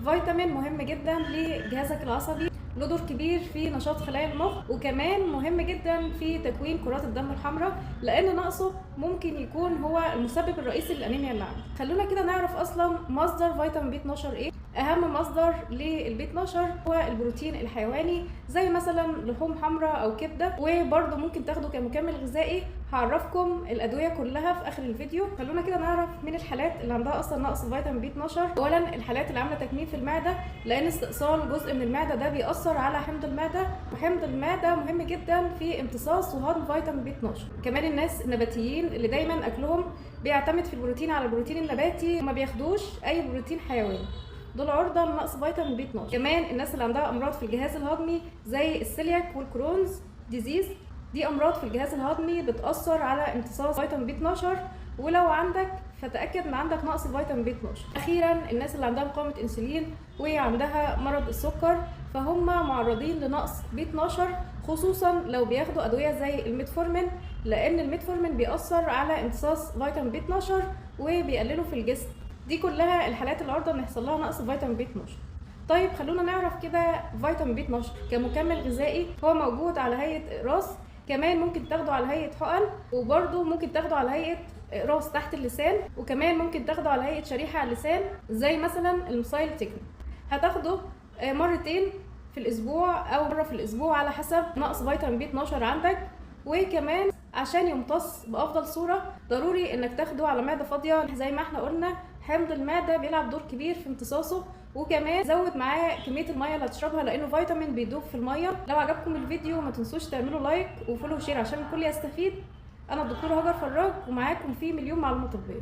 فيتامين مهم جدا لجهازك العصبي، له دور كبير في نشاط خلايا المخ، وكمان مهم جدا في تكوين كرات الدم الحمراء، لان نقصه ممكن يكون هو المسبب الرئيسي للانيميا اللي عندك. خلونا كده نعرف اصلا مصدر فيتامين بي 12 ايه. اهم مصدر للبي 12 هو البروتين الحيواني، زي مثلا لحوم حمراء او كبده، وبرده ممكن تاخده كمكمل غذائي. هعرفكم الادوية كلها في اخر الفيديو. خلونا كده نعرف من الحالات اللي عندها اصلا نقص فيتامين بي 12. اولا الحالات اللي عامله تكميم في المعدة، لان استئصال جزء من المعدة ده بيأثر على حمض المعدة، وحمض المعدة مهم جدا في امتصاص وهضم فيتامين بي 12. كمان الناس النباتيين اللي دايما اكلهم بيعتمد في البروتين على البروتين النباتي وما بياخدوش اي بروتين حيواني، دول عرضة لنقص فيتامين بي 12. كمان الناس اللي عندها امراض في الجهاز الهضمي زي السيلياك وال Crohn's disease، دي امراض في الجهاز الهضمي بتاثر على امتصاص فيتامين بي 12، ولو عندك فتاكد ان عندك نقص فيتامين بي 12. اخيرا الناس اللي عندها مقاومة انسولين وعندها مرض السكر، فهم معرضين لنقص بي 12، خصوصا لو بياخدوا ادوية زي الميتفورمين، لان الميتفورمين بيأثر على امتصاص فيتامين بي 12 وبيقلله في الجسم. دي كلها الحالات اللي عرضه ان يحصل لها نقص فيتامين بي 12. طيب خلونا نعرف كده فيتامين بي 12 كمكمل غذائي هو موجود على هيئة اقراص، كمان ممكن تاخده على هيئة حقن، وبرده ممكن تاخده على هيئة اقراص تحت اللسان، وكمان ممكن تاخده على هيئة شريحة على اللسان زي مثلا المسايل تكنو. هتاخده مرتين في الاسبوع او مرة في الاسبوع على حسب نقص فيتامين بي 12 عندك. وكمان عشان يمتص بافضل صوره ضروري انك تاخده على معده فاضية، زي ما احنا قلنا حمض المعدة بيلعب دور كبير في امتصاصه، وكمان زود معاه كمية المية اللي هتشربها لانه فيتامين بيدوب في المية. لو عجبكم الفيديو ما تنسوش تعملوا like و follow و share عشان الكل يستفيد. انا الدكتورة هاجر فراج ومعاكم في مليون معلومة طبية.